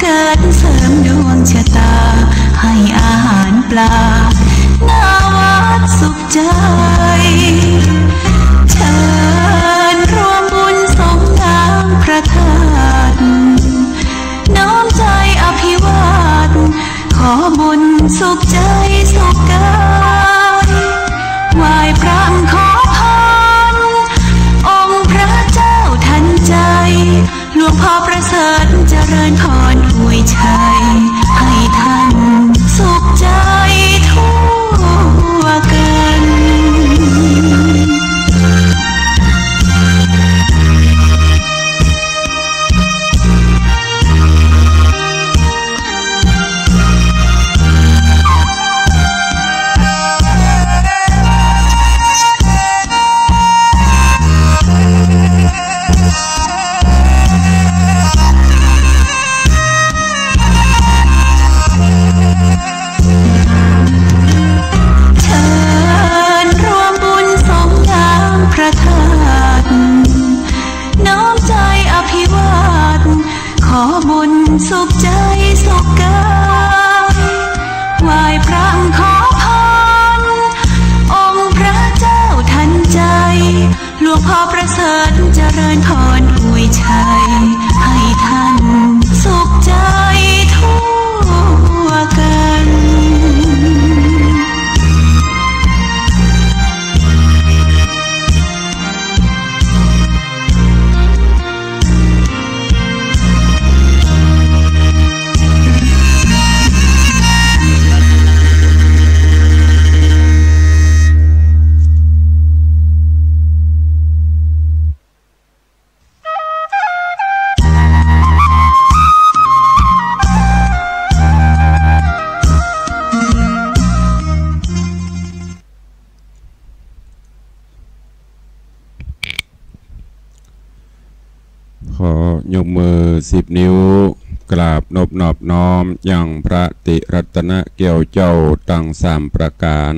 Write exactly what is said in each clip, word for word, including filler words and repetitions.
เดินเสริมดวงชะตา ให้อาหารปลา หน้าวัดสุขใจ เชิญร่วมบุญสงน้ำพระธาตุ น้อมใจอภิวาท ขอบุญสุขใจสุขกาย ไหว้พระขอพร องค์พระเจ้าทันใจ หลวงพ่อประเสริฐเจริญพรอวยชัย ให้ท่านสุขใจทั่วกัน เชิญร่วมบุญสงน้ำพระธาตุ น้อมใจอภิวาท ขอบุญสุขใจสุขกาย ไหว้พระขอพร องค์พระเจ้าทันใจ หลวงพ่อประเสริฐเจริญพรอวยชัย ให้ท่านสุขใจทั่วกัน ขอยกมือสิบนิ้ว กราบนบนอบน้อมยังพระติรัตนแก้วเจ้าตังสามประก๋าน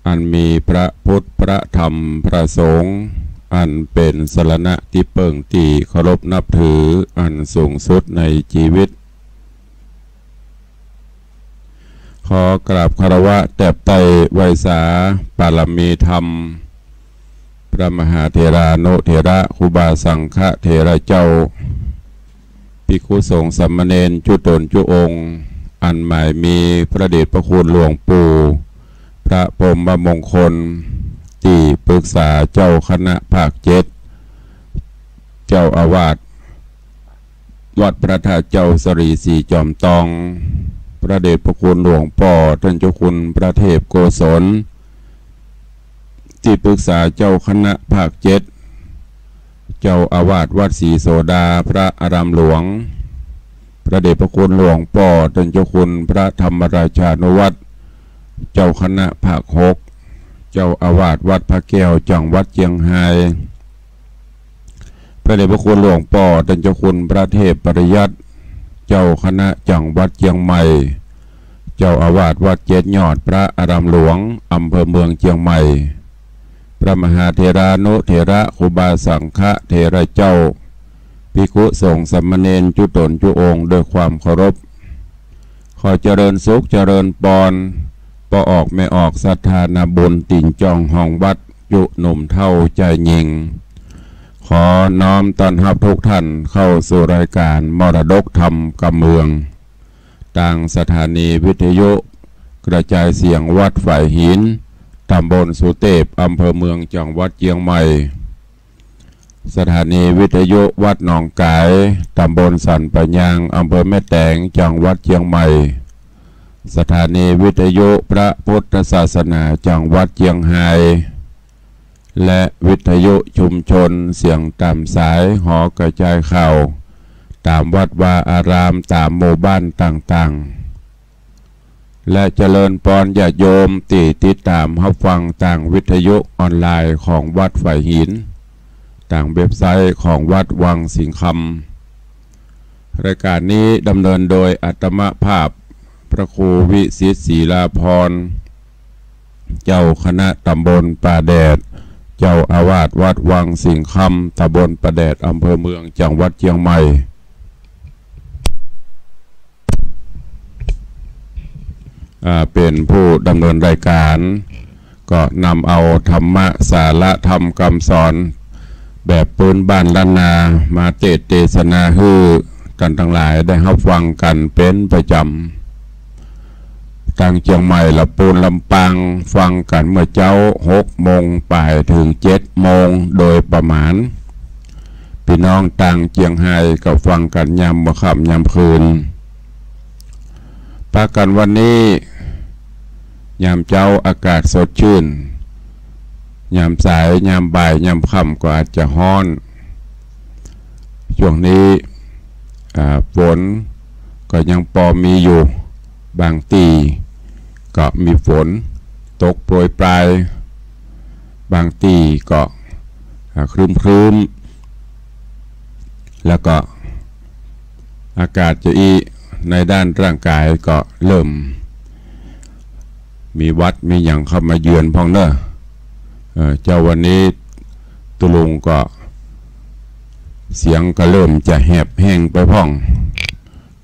อันมีพระพุทธ พระธรรม พระสงฆ์ อันเป๋นสรณะตี้เปิ้งตี้เคารพนับถืออันสูงสุดในจีวิต ขอกราบคารวะแตบไต้ไหว้สาปารมีธรรม พระมหาเถรานุเถระ ครูบาสังฆเถระเจ้า ภิกขุสงฆ์สามเณรจุ๊ต๋นจุ๊องค์ อันหมายมีพระเดชพระคุณหลวงปู่ พระพรหมมงคล ตี้ปรึกษาเจ้าคณะภาคเจ็ด เจ้าอาวาสวัดพระธาตุเจ้าสะหลีสีจอมตอง พระเดชพระคุณหลวงป้อต้านเจ้าคุณพระเทพโกศล ตี้ปรึกษาเจ้าคณะภาคเจ็ด เจ้าอาวาสวัดศรีโสดา พระอารามหลวง พระเดชพระคุณหลวงป้อต้านเจ้าคุณพระธรรมราชานุวัฒน์ เจ้าคณะภาคหก เจ้าอาวาสวัดพระแก้วจังหวัดเจียงฮาย พระเดชพระคุณหลวงป้อต้านเจ้าคุณพระเทพปริยัติ เจ้าคณะจังหวัดเจียงใหม่ เจ้าอาวาสวัดเจ็ดยอด พระอารามหลวง อำเภอเมืองเจียงใหม่ พระมหาเถรานุเถระ ครูบาสังฆเถระเจ้า ภิกขุสงฆ์สามเณรจุ๊ต๋นจุ๊องค์ ด้วยความเคารพ ขอเจริญสุขเจริญปอน ป้อออกแม่ออกศรัทธานาบุญ ตี๋นจ้องฮ้องวัด จุ๊หนุ่มเฒ่าจายญิง ขอน้อมต้อนฮับทุกท่านเข้าสู่รายการมรดกธรรมกำเมือง ตางสถานีวิทยุกระจายเสียงวัดฝายหิน ต๋ำบลสุเตพ อำเภอเมือง จังหวัดเจียงใหม่ สถานีวิทยุวัดหนองก๋าย ต๋ำบลสันป่ายาง อำเภอแม่แตง จังหวัดเจียงใหม่ สถานีวิทยุพระพุทธศาสนา จังหวัดเจียงฮาย และวิทยุชุมชนเสียงต๋ามสาย หอกระจายข่าว ต๋ามวัดวาอาราม ต๋ามหมู่บ้านต่างๆ และเจริญปอนญาติโยมตี้ติดต๋ามฮับฟังตางวิทยุออนไลน์ของวัดฝายหิน ตางเว็บไซต์ของวัดวังสิงห์คำ รายการนี้ดำเนินโดยอาตมาภาพ พระครูวิสิทธิ์ ศิลาภรณ์ เจ้าคณะต๋ำบลป่าแดด เจ้าอาวาสวัดวังสิงห์คำ ต๋ำบลป่าแดด อำเภอเมือง จังหวัดเจียงใหม่ อ่า เป๋นผู้ดำเนินรายก๋าน ก็นำเอาธรรมะ สาระธรรมกำสอน แบบปื๊นบ้านล้านนา มาเตสน์เตสนาหื้อต้านตังหลายได้ฮับฟังกั๋นเป๋นประจ๋ำ ตังเจียงใหม่ ละปูน ลำปาง ฟังกั๋นเมื่อเจ๊าหกโมงป๋ายเถิงเจ็ดโมงโดยประมาณ ปี้น้องตางเจียงฮายก็ฟังกั๋นยามหัวค่ำยามคืน ปะกั๋นวันนี้ ยามเจ๊าอากาศสดจื้น ยามสาย ยามบ่าย ยามค่ำก็อาจจะฮ้อน ช่วงนี้ อ่า ฝนก็ยังปอมีอยู่ บางตี้ก็มีฝนตกโปรยปราย บางตี้ก็ อ่า ครึ้มๆ แล้วก็อากาศจะอี้ ในด้านร่างก๋ายก็เริ่ม มีหวัดมีหยังเข้ามาเยือนพ่องเน่อ เอ่อ เจ๊าวันนี้ตุ๊ลุงก็เสียงก็เริ่มจะแหบแห้งไปพ่อง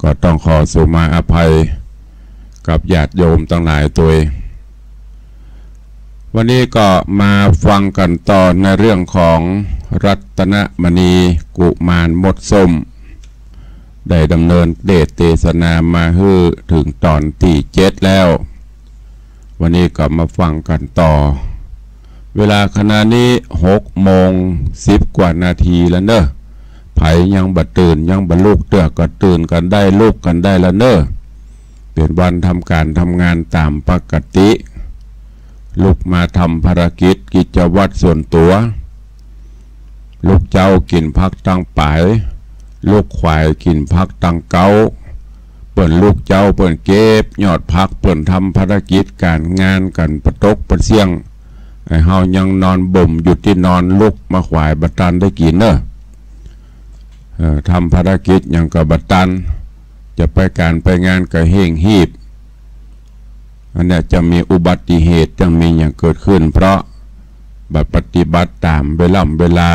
ก็ต้องขอสุมาอภัยกับญาติโยมตังหลายตวย วันนี้ก็มาฟังกั๋นต่อในเรื่องของรัตนมณีกุมารมดส้ม ได้ดำเนินเตสน์เตสนามาหื้อเถิงต๋อนตี้เจ็ดแล้ว วันนี้ก็มาฟังกั๋นต่อ เวลาขณะนี้หกโมงสิบกว่านาทีแล้วเน่อ ใผยังบ่ตื่นยังบ่ลุกเตื้อก็ตื่นกั๋นได้ลุกกั๋นได้แล้วเน่อ เป๋นวันทำก๋านทำงานต๋ามปกติ ลุกมาทำภารกิจกิจวัตรส่วนตั๋ว ลุกเจ๊ากิ๋นผักตังป๋าย ลุกขวายกิ๋นผักตังเก๊า เปิ้นลุกเจ๊าเปิ้นเก็บยอดผัก เปิ้นทำภารกิจก๋านงานกั๋นปะตกปะเสี้ยง ไอ้เฮายังนอนบ่มอยู่ตี้นอน ลุกมาขวายบ่ตันได้กิ๋นเน่อ เอ่อ ทำภารกิจหยังก็บ่ตัน จะไปก๋านไปงานก็เฮ่งฮีบ อันเนี้ยจะมีอุบัติเหตุ จะมีหยังเกิดขึ้น เพราะบ่ปฏิบัติต๋ามเวล่ำเวลา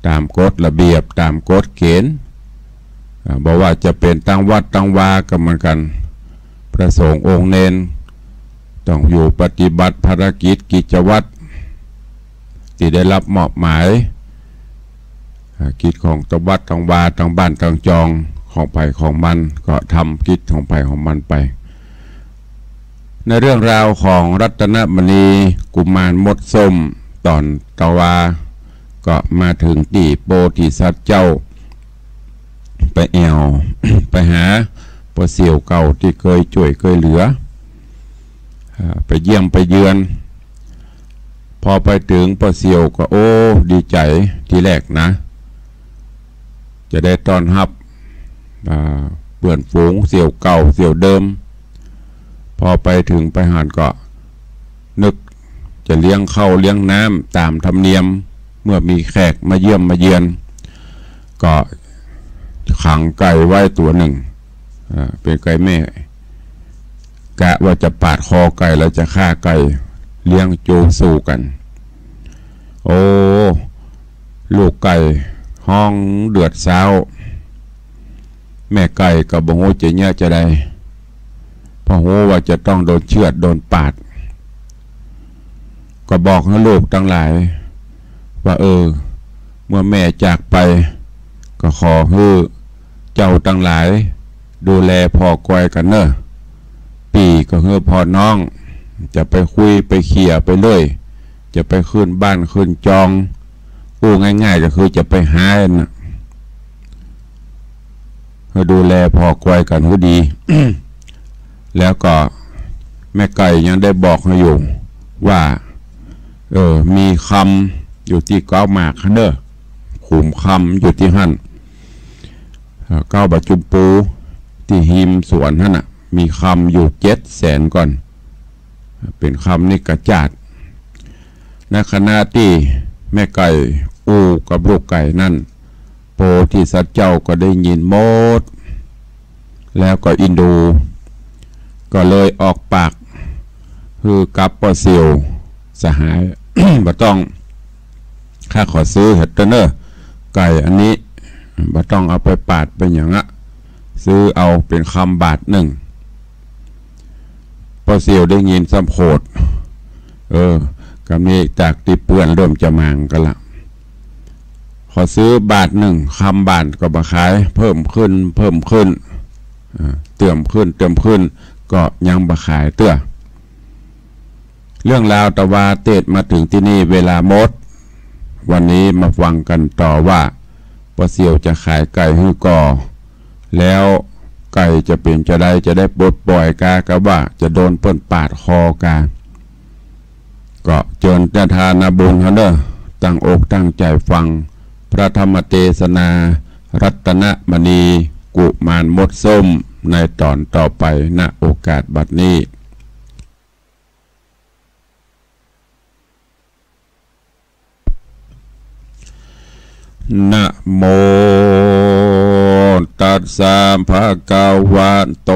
ต๋ามกฎระเบียบ ต๋ามกฎเกณฑ์ อ่า บ่ว่าจะเป๋นตังวัดตังวาก็เหมือนกั๋น พระสงฆ์องค์เณรต้องอยู่ปฏิบัติภารกิจกิจวัตรตี้ได้รับมอบหมาย อ่า กิจของตังวัดตังวาตังบ้านตังจองของใผของมัน ก็ทำกิจของใผของมันไป ในเรื่องราวของรัตนมณีกุมารมดส้ม ต๋อนตะวา ก็มาเถิงตี้โพธิสัตว์เจ้า ไปแอ่ว ไปหาป้อเสี่ยวเก่าตี้เกยจ้วยเกยเหลือ อ่า ไปเยี่ยมไปเยือน พอไปเถิงป้อเสี่ยวก็ โอ้ ดีใจ๋ตี้แรกนะ จะได้ต้อนฮับ อ่า เปื้อนฝูงเสี่ยวเก่าเสี่ยวเดิม พอไปเถิงไปหั้นก็นึกจะเลี้ยงข้าวเลี้ยงน้ำต๋ามธรรมเนียม เมื่อมีแขกมาเยี่ยมมาเยือน ก็ขังไก่ไว้ตั๋วนึ่ง อ่า เป๋นไก่แม่ กะว่าจะปาดคอไก่แล้วจะฆ่าไก่เลี้ยงโจ๊สู้กั๋น โอ้ ลูกไก่ฮ้องเดือดซ้าว แม่ไก่ก็บ่ฮู้จะเยียะจาใด เพราะฮู้ว่าจะต้องโดนเฉือดโดนปาด ก็บอกหื้อลูกตังหลายว่า เออ เมื่อแม่จากไป ก็ขอหื้อเจ้าตังหลายดูแลผ่อกอยกั๋นเน่อ ปี้ก็หื้อผ่อน้อง จะไปคุยไปเขี่ยไปเลื่อย จะไปขึ้นบ้านขึ้นจอง อู้ง่ายๆ ก็คือจะไปหาน่ะ หื้อดูแลผ่อกอยกั๋นหื้อดี แล้วก็แม่ไก่ยังได้บอกหื้ออยู่ว่า เออ มีคำอยู่ตี้เก๊าหมากหั้นเน่อ ขุมคำอยู่ตี้หั้น เอ่อ เก๊าบาจุมปู ตี้ฮิมสวนหั้นน่ะ มีคำอยู่เจ็ดแสนก้อน เป๋นคำนิกขจาตุ ในขณะตี้แม่ไก่อู้กับลูกไก่นั้น โพธิสัตว์เจ้าก็ได้ยินหมด แล้วก็อินดู ก็เลยออกปากหื้อกับป้อเสี่ยว สหาย บ่ต้อง ข้าขอซื้อเถิดเน่อ ไก่อันนี้ บ่ต้องเอาไปปาดไปหยังอะ ซื้อเอาเป๋นคำบาทนึ่ง ป้อเสี่ยวได้ยินซ้ำโขด เออ ก็มีจากตี้เปื้อนเริ่มจะหมางกั๋นละ ขอซื้อบาทนึ่ง คำบาทก็บ่ขาย เพิ่มขึ้น เพิ่มขึ้น อ่า เติ่มขึ้น เติ่มขึ้น ก็ยังบ่ขายเตื้อ เรื่องราวตะวาเตศน์มาเถิงตี้นี่เวลาหมด วันนี้มาฟังกั๋นต่อว่า ป้อเสี่ยวจะขายไก่หื้อก่อ แล้วไก่จะเป๋นจาใด จะได้ปลดปล่อยกา กาว่าจะโดนเปิ้นปาดคอกา ก็เจิญญาติธานบุญเฮาเน่อ ตั้งอกตั้งใจ๋ฟัง พระธรรมเตสนา รัตนมณี กุมารมดส้ม ในต๋อนต่อไป ณ โอกาสบัดนี้ นะโมตัสสะ ภะคะวะโต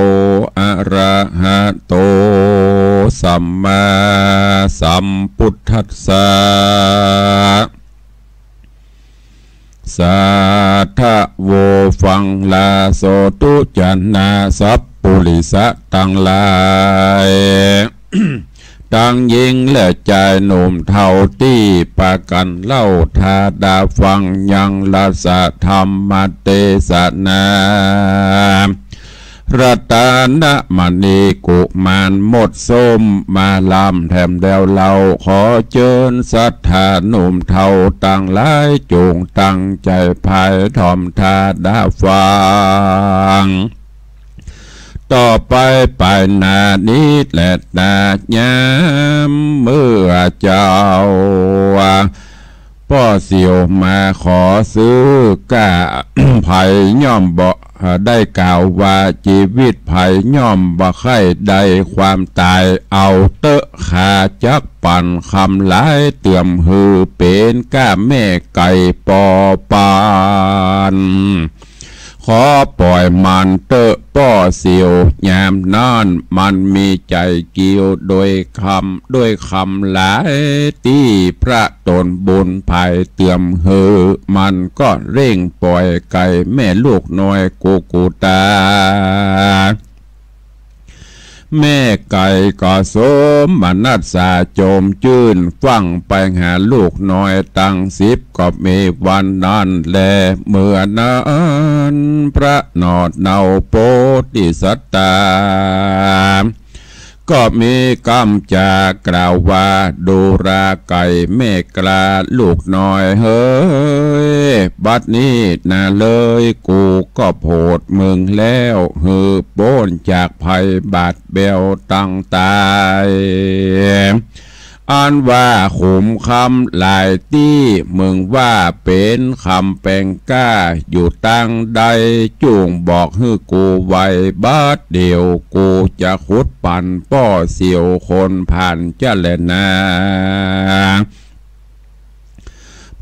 อะระหะโต สัมมาสัมพุทธัสสะ สาธะโว ฟังลาโสธุ จะนาสัพปุริสะตังหลาย ตังญิงและจายหนุ่มเฒ่าตี้ปากั๋นเล่า ถ้าดาฟังยังรัสธรรมเตสนา รัตนมณีกุมารมดส้มมาลำแถมแล้วเล่า ขอเจิญศรัทธาหนุ่มเฒ่าตังหลาย จุ่งตั้งใจ๋ใฝ่ถ่อมถ้าดาฟัง ต่อไปไปหน้านี้แลนา ยามเมื่อเจ้า ป้อเสี่ยวมาขอซื้อก้า ใผย่อมบ่ ได้กล่าวว่า จีวิตใผย่อมบ่ใค่ได้ความต๋าย เอาเต๊อะ ข้าจักปั๋นคำหลาย เติ่มหื้อเป๋นก้าแม่ไก่ปอปาน ขอป่อยมันเต๊อะป้อเสี่ยว ยามนั้นมันมีใจ๋เกี่ยวโดยคำ โดยคำหลายตี้พระต๋นบุญใผเติ่มหื้อ มันก็เร่งป่อยไก่แม่ลูกน้อยกุกุตา แม่ไก่ก็โสมนัสสาจมจื้น ฟั่งไปหาลูกน้อยตังสิบ ก็มีวันนั้นแล เมื่อนั้นพระหนอดเนาโพธิสัตตา ก็มีกำจากล่าวว่า ดูราไก่แม่กล้าลูกน้อยเฮย บัดนี้นาเลยกูก็โผดมึงแล้ว หื้อป๊นจากภัยบาดแบ้วตังต๋าย อันว่าขุมคำหลายตี้ มึงว่าเป๋นคำแป๋งกล้า อยู่ตังใด จุ่งบอกหื้อกูไวบัดเดี่ยว กูจะขุดปั๋นป้อเสี่ยวคนผ่านจะแลนา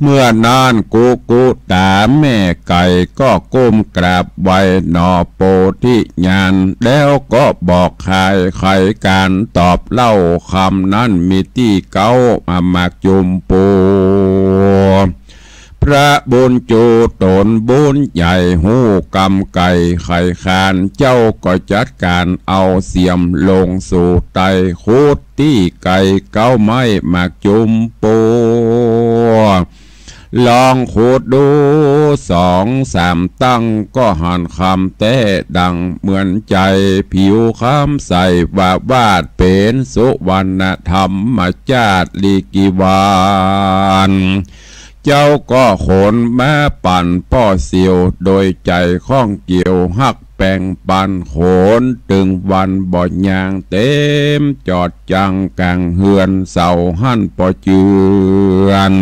เมื่อนั้นกุกุตาแม่ไก่ก็ก้มกราบไหว้หนอโพธิญาณ แล้วก็บอกขายไขก๋านตอบเล่าคำนั้นมีตี้เก๊า มาหมากจุมปู พระบุญจูต๋นบุญใหญ่ฮู้กำไก่ไขก๋าน เจ้าก็จัดก๋านเอาเสียมลงสู่ใต้ ขุดตี้ไก่เก๊าไม้หมากจุมปู ลองขุดดูสองสามตั้ง ก็หันคำแต๊ดังเหมือนใจ๋ ผิวคำใสวาวาดเป๋นสุวรรณธรรมจาติลิกิวรรณ เจ้าก็ขนมาปั๋นป้อเสี่ยว โดยใจ๋ข้องเกี่ยวฮักแป๋งปัน ขนตึงวันบ่ยางเต็มจอดจัง ก๋างเฮือนเสาหั้นปอเจือน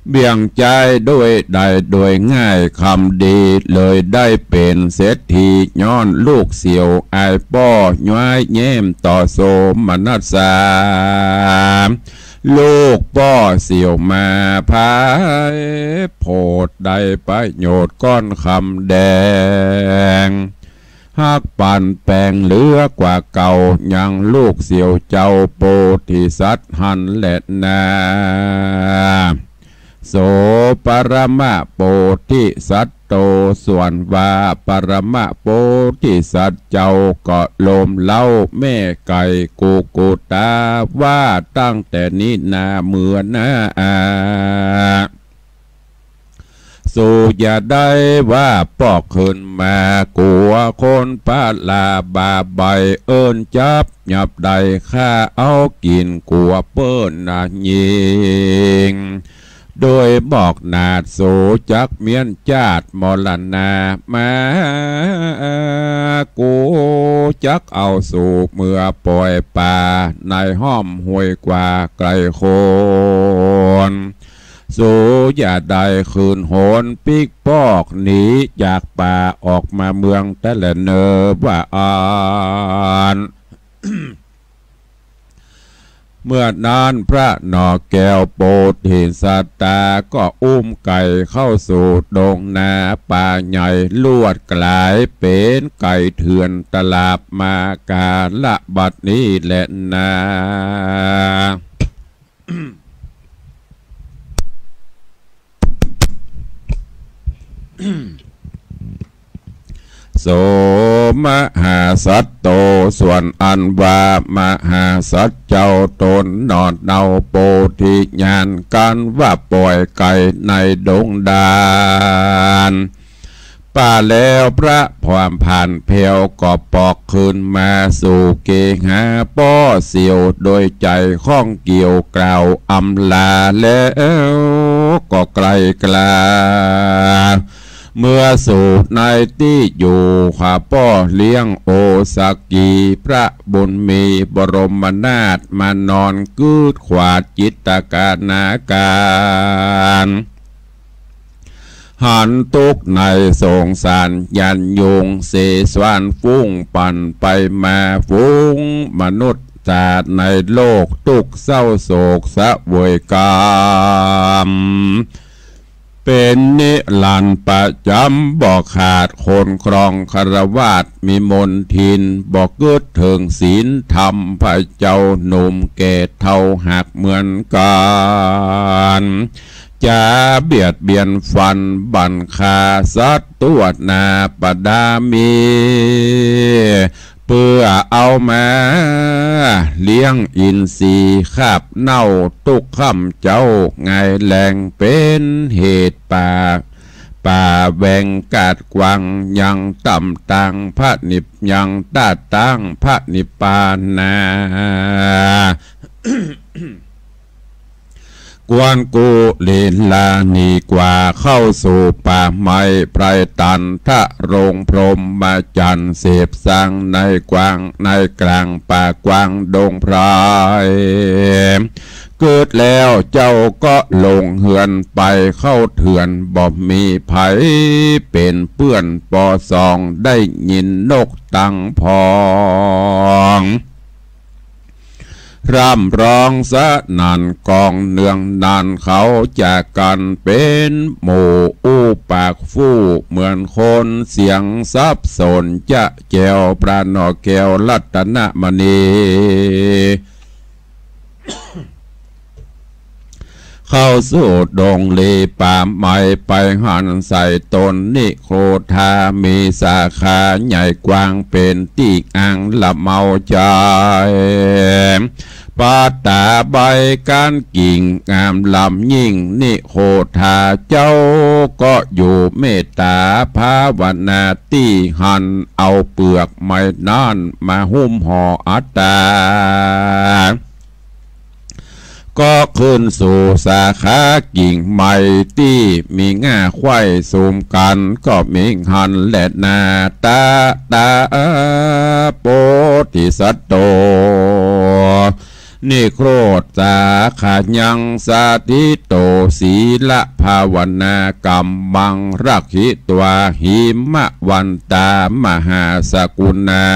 เบี่ยงใจ๊ด้วยได้โดยง่ายคำดี เลยได้เป๋นเศรษฐีย้อนลูกเสี่ยวอายป้อ ย้อยแย้มต่อโสมนัสสา ลูกป้อเสี่ยวมาภายโพด ได้ประโยชน์ก้อนคำแดง ฮักปันแป๋งเหลือกว่าเก่า ยังลูกเสี่ยวเจ้าโพธิสัตว์หั้นแลนา เ โส ปรมโพธิสัตโต ส่วนว่าปรมโพธิสัตว์เจ้าก็โลมเล้าแม่ไก่กุกุตาว่า ตั้งแต่นี้นาเมือหน้า สูอย่าได้ว่าปอกขึ้นมา กั๋วคนพลาบาใบ เอิ้นจับหยับได้ฆ่าเอากิ๋น กั๋วเปิ้นนายิง โดยหมอกหนาด สูจักเมี้ยนจาติมรณามา กูจักเอาสูเมือป่อยป่า ในห้อมห้วยกว่าไกลโคน สูอย่าได้คืนหนปิ๊กปอก หนีจากป่าออกมาเมืองแต๊แลเนอ ว่าอั้น เมื่อนั้นพระหน่อแก้วโพธิสัตตาก็อุ้มไก่เข้าสู่ดงนาป่าใหญ่ ลวดก๋ายเป๋นไก่เถื่อนตลาบมา กาละบัดนี้แลนา โส มหาสัตโต ส่วนอันว่ามหาสัตว์เจ้าต๋นหนอเนาโพธิญาณ กันว่าป่อยไก่ในดงดานป่าแล้ว พระความผ่านแผ้วก็ปอกคืนมาสู่เกหา ป้อเสียวโดยใจ๋ข้องเกี่ยวกล่าวอำลา แล้วก็ไกลกลา เมือสู่ในตี้อยู่ ข้าป้อเลี้ยงโอสักขี พระบุญมีบรมนาถ มานอนกึ๊ดขวาดจิตตกานาการ หันตุ๊กข์ในสงสารยันยุง เสสวนฟุ้งปั่นไปมา ฝูงมนุษย์ตาในโลก ตุ๊กข์เศร้าโศกเสวยกำ เป๋นนิรันดร์ประจ๋ำบ่ขาด คนครองคฤหัสถ์มีมนทิน บ่กึ๊ดเถิงศีลธรรม พระเจ้าหนุ่มแก่เฒ่าหากเหมือนกั๋น จะเบียดเบียนฟันบั่นฆ่าสัตว์ตั๊วนาประดามี เปื้อเอามาเลี้ยงอินทรีย์ คาบเน่าตุ๊กข์ค่ำเจ้า ไงแลงเป๋นเหตุป่า ป่าแหว่งกาดกว้าง ยังต่ำตางพระนิพ ยังต้าตางพระนิพพานา ควรกุลีลาหนีกว่าเข้าสู่ป่าไม้ไพรตันทะรงพรหมจันทร์ เสพสังในกว้างในกลางป่ากว้างดงไพร เกิดแล้วเจ้าก็ลงเฮือนไปเข้าเถื่อน บ่มีไผเป๋นเปื้อน ปอส่องได้ยินนกตังพอง ร่ำร้องสนั่นก้องเนืองนาน เขาจะกั๋นเป๋นหมู่อู้ปากฟู่เหมือนคน เสียงสับสนจะแจ๋ว พระหน่อแก้วรัตนมณี เข้าสู่ดงลีป่าไม้ไปหันใส่ต้นนิโครธา มีสาขาใหญ่กว้างเป๋นตี้อ้างละเมาใจ๋ ปาตาใบก้านกิ่งงามล้ำยิ่ง นิโครธาเจ้าก็อยู่เมตตาภาวนาตี้หั้น เอาเปลือกไม้นั้นมาหุ้มห่ออัตตา ก็ขึ้นสู่สาขากิ่งไม้ตี้มีง่าไขว้สุมกั๋น ก็มีหั้นแลนา ตะ ตะ โพธิสัตโต นิโครธาขายังสถิตโต ศีลภาวนากัมมัง รักขิตวาหิมวันตา มหาสกุณา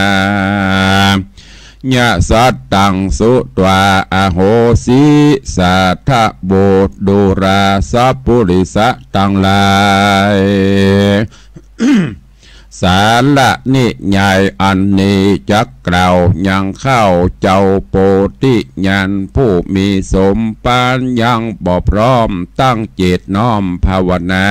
ยะสัตตังสุตวา อโหสิ สาธะ โบ ดูราสัพปุริสะตังหลาย สาระนิยายอันนี้จักกล่าวยังข้าเจ้าโพธิญาณผู้มีสมภารยังบ่พร้อมตั้งจิตน้อมภาวนา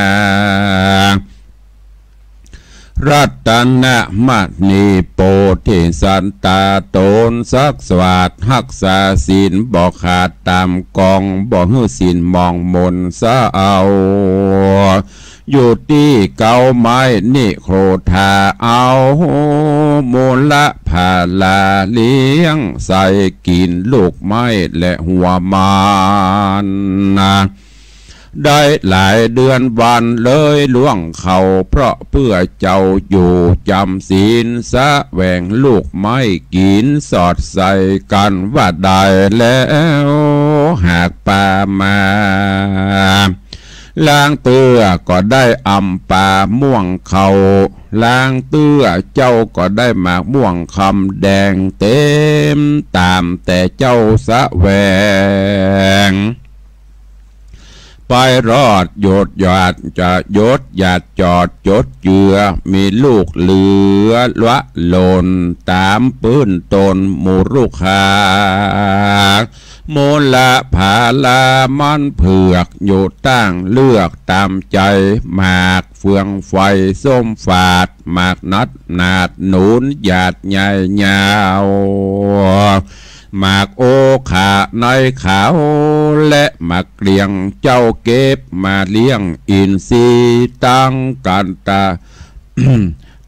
รัตนมณีโพธิสัตตาตนสักสวัสดิ์ฮักษาศีลบ่ขาดต๋ามกอง บ่หื้อศีลหมองหมนเศร้า อยู่ตี้เก๊าไม้นิโครธา เอามูลผาลาเลี้ยงใส่กิ๋นลูกไม้และหัวมันนา ได้หลายเดือนวันเลยล่วงเข้า เพราะเปื้อเจ้าอยู่จ๋ำศีล แสวงลูกไม้กิ๋นสอดใส่กั๋นว่าได้แล้วหากปามา ลางเตื้อก็ได้อำปาม่วงเข้า ลางเตื้อเจ้าก็ได้หมากม่วงคำแดงเต็มต๋ามแต่เจ้าแสวง ไปรอดหยดหยาดจะหยดหยาดจอดจดเจือ มีลูกเหลือละหล่นต๋ามปื้นต้นหมู่ลูกขา มูลผาลามันเผือกอยู่ตั้งเลือกต๋ามใจ๋ หมากเฟืองไฟส้มฝาด หมากนัดหนาดหนุนหยาดใหญ่ยาว หมากโอขาในขาวและหมากเกลียง เจ้าเก็บมาเลี้ยงอินทรีย์ ตังกัตตะ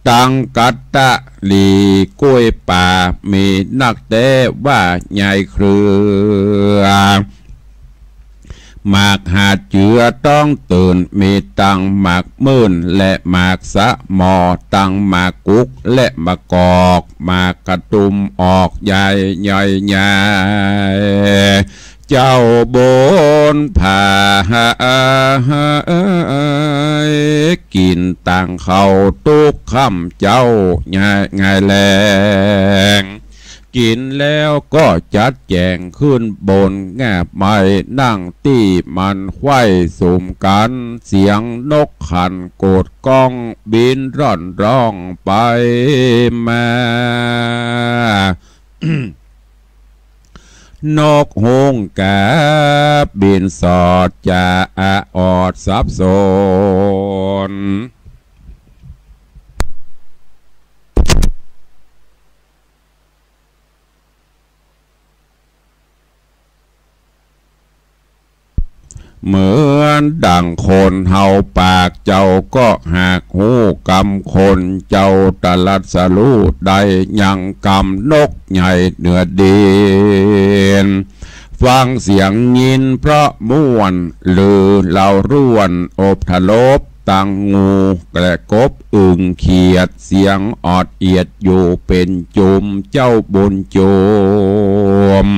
ตังกัตตะลีกล้วยป่า มีนักแต๊ว่าใหญ่เครือ หมากหาดเจือต้องตื่น มีตังหมากมื่นและหมากสะหมอ ตังหมากกุกและหมากกอก หมากกระดุมออกใหญ่ใหญ่ใหญ่ เจ้าบุญผาเอ๋ย กิ๋นตังเข้าตุ๊กค่ำเจ๊าง่ายง่ายแลง กิ๋นแล้วก็จัดแจ๋งขึ้นบนง่าไม้ นั่งตี้มันไขว้สุมกั๋น เสียงนกขันโกดก้อง บินร่อนร้องไปมา นกฮูกกาบินสอดจะอะออดสับสน เหมือนดั่งคนเฮาปาก เจ้าก็หากฮู้กำคน เจ้าตรัสฮู้ได้ยังกำนกใหญ่เหนือดิน ฟังเสียงยินเพราะม่วน ลือเล่าร่วนอบทรบ ตังงูและกบอึ่งเขียด เสียงออดเอียดอยู่เป๋นจุม เจ้าบุญจุม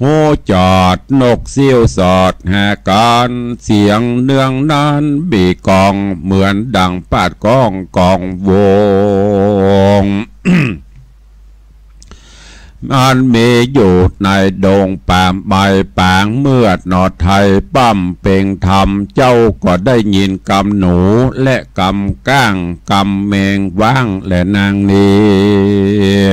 ฮูจอดนกซิ่วสอดหากั๋น เสียงเนืองนั้นมีกอง เหมือนดั่งปาดก้องกองวง อันมีอยู่ในดงป่าไม้ปาง เมือดหนอไทยป้ำเป่งธรรม เจ้าก็ได้ยินกำหนูและกำก้าง กำแมงว้างและนางนี้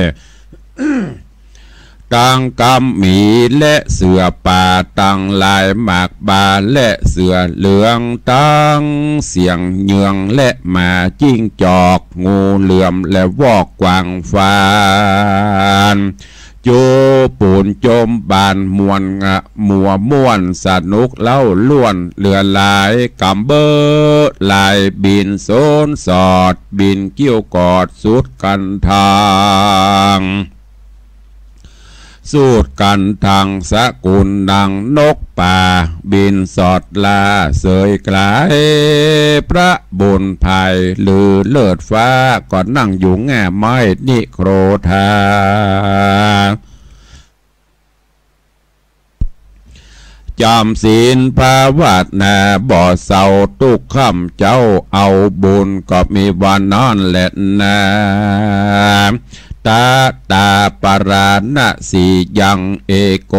ตังกำหมีและเสือป่าตังหลาย หมากบาและเสือเหลือง ตังเสียงเยืองและหมา จิ้งจอกงูเหลือมและวอกกวางฟาน จูปูนจมบานม่วนงะ มัวม่วนสนุกเล้าล้วน เหลือหลายกำเบ้อหลาย บินโสนสอด บินกิ้วกอดสุดกันทาง สุดกันทางสกุลดังนกป่า บินสอดลาเสยไกล พระบุญภายลือเลิศฟ้า ก็นั่งอยู่ง่าไม้นิโครธา จ๋ำศีลภาวนาบ่เศร้าตุ๊กค่ำเจ๊า เอาบุญก็มีวันนั้นแหละนา ตะตาปราณสียัง เอโก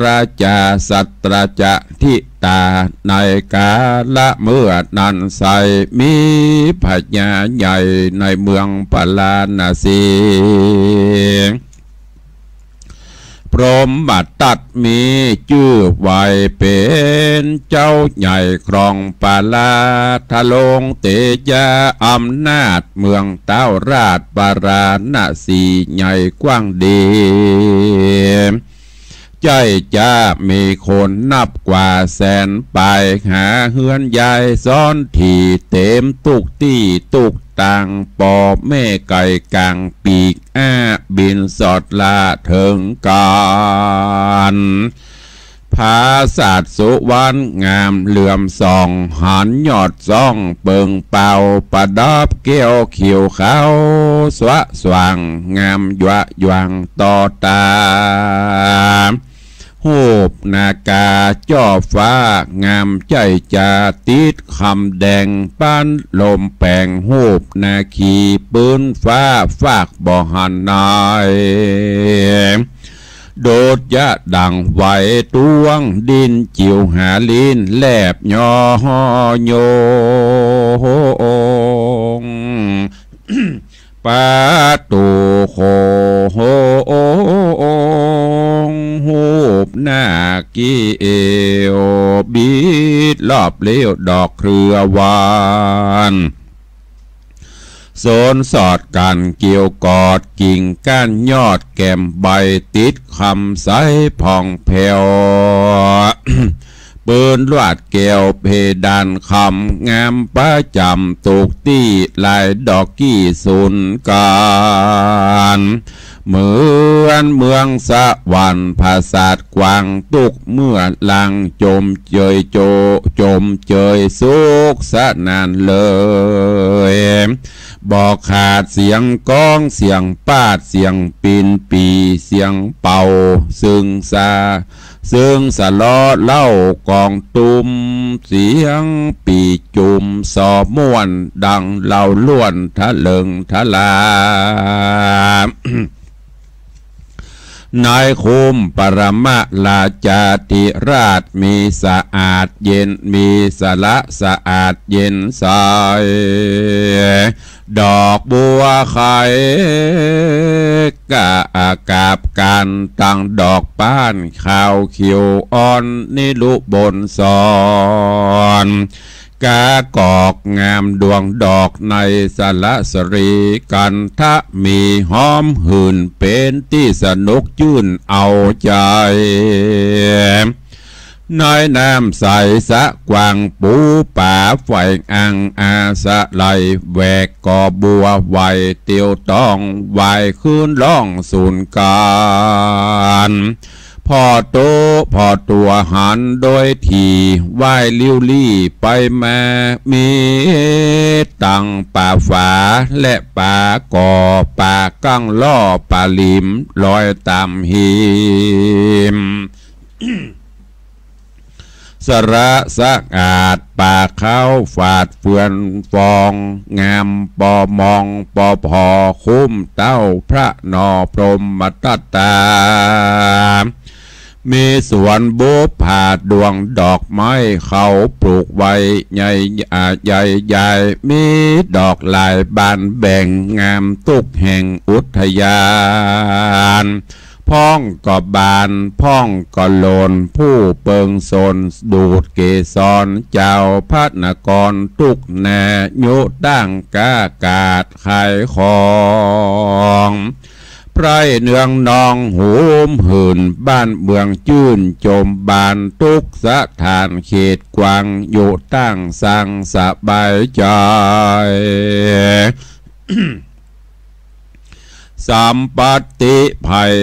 ราจาสัตราจะทิ ตา ในกาละเมื่อนั้นไส้ มีพญาใหญ่ในเมืองปาราณสี พรหมทัตมีจื้อไหวเป๋นเจ้าใหญ่ครองปารา ทรงเตชะอำนาจเมืองเต๊าราชปาราณสีใหญ่กว้างดี ใจ้จะมีคนนับกว่าแสนปาย หาเฮือนย้ายซ้อนถี่เต๋มตุ๊กตี้ตุ๊กตาง ป้อแม่ไก่ก๋างปีกอ้าบินสอดละเถิงกั๋น ผาสาทสุวรรณงามเหลื่อมส่อง หันยอดซ่องเปิงเปล่า ประดับแก้วเขียวขาวสว่าง งามหยวะหยวางต่อต๋า ฮูปนาคาจ้อฟ้างามใจ้จะ ติดคำแดงปานลมแป๋ง ฮูปนาคีปื้นฟ้าฟากบ่หันไหน ดุจจะดั่งไหวตวง ดิ้นจิ๋วหาลิ้นแลบยอโยง ประตู๋โขง ฮูปนาคเกี่ยวบิดรอบเลี้ยวดอกเครือหวาน สนสอดกั๋นเกี่ยวกอด กิ่งก้านยอดแก้มใบ ติดคำใสผ่องแผ้ว ปื้นลวดแก้วเพดานคำ งามประจ๋ำตุ๊กตี้ลายดอกกี้สุนกั๋น เหมือนเมืองสวรรค์ผาสาทกว้าง ตุ๊กเมื่อหลังจมเจยโจ จมเจยสุขสนานเลย บ่ขาดเสียงก้องเสียงปาด เสียงปินปีเสียงเป่า ซึ่งสา ซึ่งสะเลาะเล่ากองตุ้ม เสียงปี่จุ่มซอม่วน ดังเล่าล้วนทะเลิงทะลา ในคุ้มปรมราชาธิราช มีสะอาดเย็น มีสระสะอาดเย็นใส ดอกบัวไข กะกาบกั๋นตังดอกป้าน ขาวเขียวอ่อนนิรุบนสอน กากอกงามดวงดอกในสระสะหรี กันทะมีหอมหื่น เป๋นตี้สนุกจื้นเอาใจ๋ ในน้ำใสสระกว้างปูป๋า ไฟอังอาสะไหล แหวกกอบัวไหวเตียวต้อง ไหวคืนร้องสุนกั๋น ผ่อโตผ่อตั๋วหันโดยถี่ ไหวลิ้วลี้ไปมา มีตังป่าฝาและป่าก่อ ป่ากั้งล่อป่าหลิม ลอยต๋ามหิม สระสะอาดป่าขาวฝาดเฟือนฟอง งามปอมองปอผ่อ คุ้มเต๊าพระหน่อพรหมทัตตา มีสวนบุปผาดวงดอกไม้ เขาปลูกไว้ใหญ่ อ่า ใหญ่ใหญ่ มีดอกหลายบานแบ่ง งามตุ๊กแห่งอุทยาน พ่องก็บาน พ่องก็หล่น ผู้เปิงสน ดูดเกสร เจ้าพระนคร ตุ๊กนายุตั้งก้ากาดขายของ ไพร่เนืองนองโหมหื่น บ้านเมืองจื้นจมบาน ตุ๊กสถานเขตกว้าง อยู่ตั้งสังสบายใจ๋ สัมปัตติภัย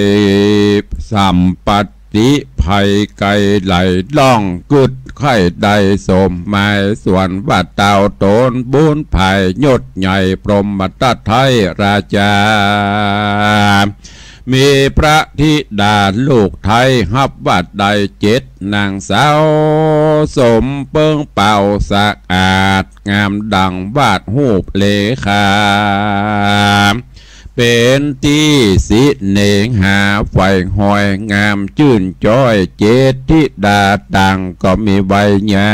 สัมปัตติภัยไกลไหลล่อง กึ๊ดใค่ได้สมหมาย ส่วนว่าเต้าต๋นบุญภายยศใหญ่ พรหมทัตไทยราชา มีพระธิดาลูกไทย ฮับว่าได้เจ็ดนางสาว สมเปิงเป่าสะอาด งามดังวาดฮูปเลขา เป๋นตี้สิเนหาใฝ่หอยงามจื้นจ๊อย เจตธิดาต่างก็มีวัยยา